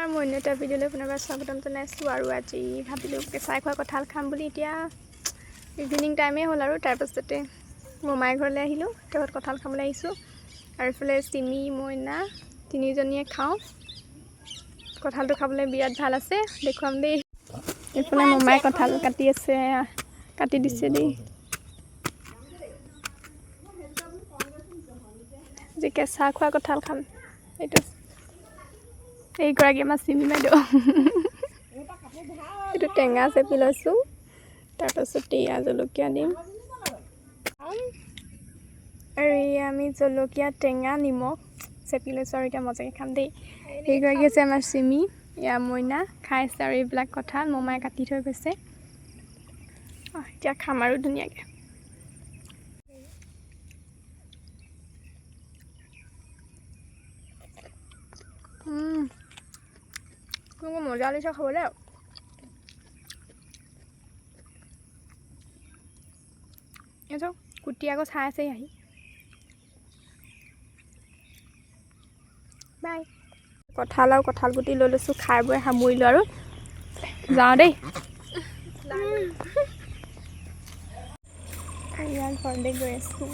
নমস্কাৰ, মই অন্য এটা ভিডিঅ'লৈ পুনৰবাৰ স্বাগতম জনাইছোঁ। আৰু আজি ভাবিলোঁ কেঁচাই খোৱা কঁঠাল খাম বুলি। এতিয়া ইভিনিং টাইমেই হ'ল আৰু তাৰপাছতে মোমাই ঘৰলৈ আহিলোঁ, তাৰপিছত কঁঠাল খাবলৈ আহিছোঁ। আৰু এইফালে চিমি, মইনা তিনিজনীয়ে খাওঁ। কঁঠালটো খাবলৈ বিৰাট ভাল আছে, দেখুৱাম দেই। এইফালে মোমাই কঁঠাল কাটি আছে, কাটি দিছে দেই। আজি কেঁচা খোৱা কঁঠাল খাম। এইটো এইগৰাকী আমাৰ চিমি বাইদেউ। এইটো টেঙা চেপি লৈছোঁ, তাৰপাছত এয়া জলকীয়া দিম। আৰু এয়া আমি জলকীয়া, টেঙা, নিমখ চেপি লৈছোঁ আৰু এতিয়া মজাকৈ খাম দেই। এইগৰাকী আছে আমাৰ চিমি, এয়া মইনা খাই আছে। আৰু এইবিলাক কঁঠাল মমাই কাটি থৈ গৈছে। এতিয়া খাম আৰু ধুনীয়াকৈ। মজা লাগিছে খাবলৈ। এই চাওক, কুটি আকৌ চাই আছে আহি। বাই। কঁঠাল আৰু কঁঠাল গুটি লৈ লৈছোঁ, খাই বৈ সামৰিলোঁ আৰু যাওঁ দেই। ইয়াৰ ঘৰলৈ গৈ আছোঁ।